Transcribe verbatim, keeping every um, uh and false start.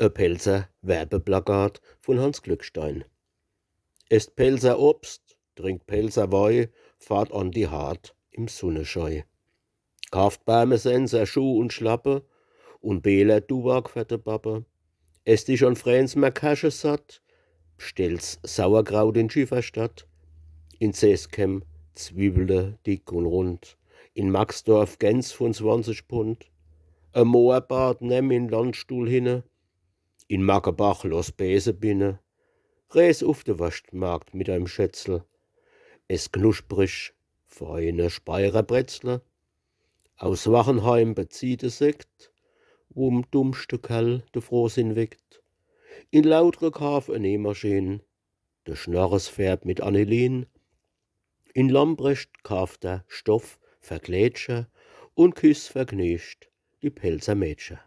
E Pälzer Werbeplakat vun Hanns Glückstein. Esst Pälzer Obst, trinkt Pälzer Wei, fahrt an die Haardt im Sunneschei. Kaaft Bärmesenser Schuh un Schlappe un Beeler Duwak fer de Babbe. Esst dich an Fränz Merkäsche satt, bstellt's Sauerkraut in Schieferstadt, in Seeskem Zwiwwele dick un rund, in Maxdorf Gäns vun zwanzig Pund, e Moorbad nemm in Landstuhl hinne, in Mackebach loss Beese binne, rees uf de Worschtmarkt mit deim Schätzel, ess knusprig feine Speyerer Bretzle, aus Wachenheim bezieh de Sekt, wo'm dummschte Kerl de Frohsinn weckt, in Lautre kaaf e Nähmaschin, de Schnorres färbt mit Anilin, in Lambrecht kaaft er Stoff fer Klädcher un küss vergnügt die Pälzer Mädcher.